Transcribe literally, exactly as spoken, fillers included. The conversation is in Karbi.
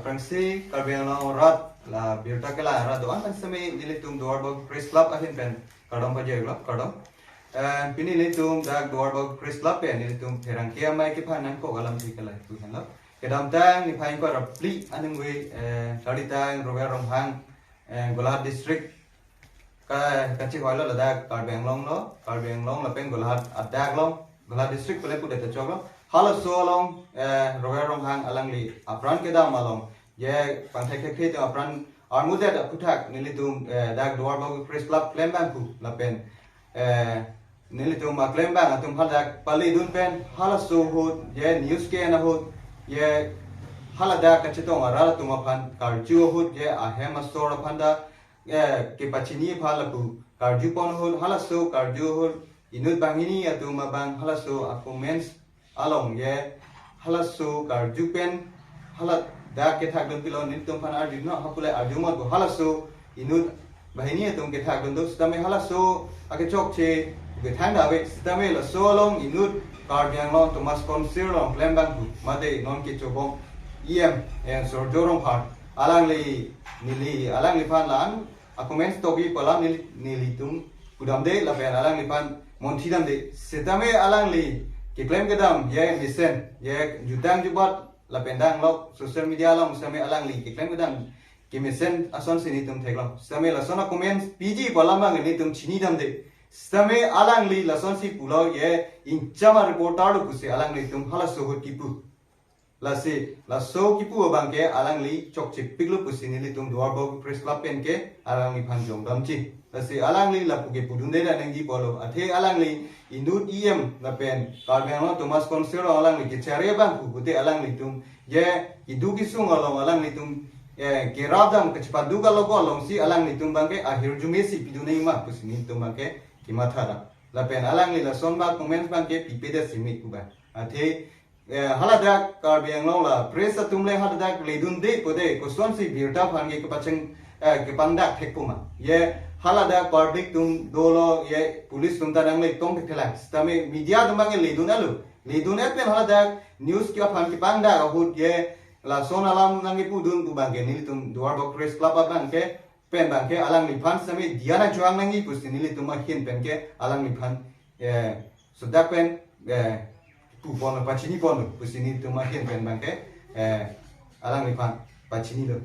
Aphrangsi Karbi Anglong arat la birta kelang arat do-an pen sitame nelitum Duarbagori Press Club ahin pen kardom pajirlo, kardom. Eh, pini nelitum dak Duarbagori Press Club pen nelitum pherangke amei kephan nangkok alam si kelai pu henlo. Kedamtang niphai ingkoi ra phli aningve, eh, Charlitang Rove Ronghang, eh, Golaghat District ka, kachihoilo ladak Karbi Anglong lo, Karbi Anglong lapen Golaghat adak along, Golaghat District pule pudet ta choklo. Halaso along, eh, Rove Ronghang alangli apran kedam along, je pangthek thekthe atum apran armudet aphuthak nelitum, eh, dak Duarbagori Press Club klembang pu lapen, eh, nelitum aklembang atum haladak paledun pen halaso ahut, je news ke-en ahut, je haladak kachetong arat atum aphan karju ahut, je ahem asor aphan ta, eh, kepachini aphan lapu karju pon ahut, halaso karju ahut inut banghini atum abang halaso a-comments along, je halaso karju pen haladak kethakdun pilo nelitum aphan arju non, hapule arju mot bo halaso inut banghini atum kethakdun do, sitame halaso akechokche kethang dave, sitame laso along inut Karbi Anglong Autonomous Council along klembang pu mate non kechobom E M, eh, Surjya Rongphar, alangli neli alangliphan la-an a-comments togi pu alam neli, nelitum pudamde lapen alangliphan monthi damde. Sitame alangli keklem kedam, je mesen, je jutang jubat lapen danglok social media along sitame alangli keklem kedam kemesen asonsi nelitum theklong. Sitame lason a-comments piji pu alam abang nelitum chini damde. Sitame alangli lasonsi pulo, je ingcham a-reporter lo pusi alanglitum halaso ahut kipu. Lasi laso kipu abang ke alangli chokchepiklo pusi nelitum Duarbagori Press Club pen ke alangliphan jong damji. Lasi alangli lapu kepudunde nangji pulo. Athe alangli inut E M lapen Karbi Anglong Autonomous Council along alangli kechari abang pu pute alanglitum, je keduk kesung along alanglitum, eh, kerap dam kachepadu kaloko alongsi alanglitum abang ke ahirjume si pidun nangji ma pusi nelitum abang ke kematha dam. Lapen alangli lason ba comments abang ke pipedet si me pu ba. Athe, eh, haladak Karbi Anglong la press atum le haladak ledunde pute kosonsi birta aphan ke kepacheng, eh, kepangdak thek pu ma. Je haladak public atum dolo, je police atum ta nangle tong thek thelang. Sitame media atum abang ke ledun alo. Ledun-et pen haladak news ke aphan kepangdak ahut, je lason alam nangkepudun pu abang ke nelitum Duarbagori Press Club abang ke pen abang ke alangliphan sitame diya nangchohang nangji pusi nelitum ahin pen ke alangliphan, eh, sudak pen, eh, pu pon pachini pon pusi nelitum ahin pen abang ke, eh, alangliphan pachinilo.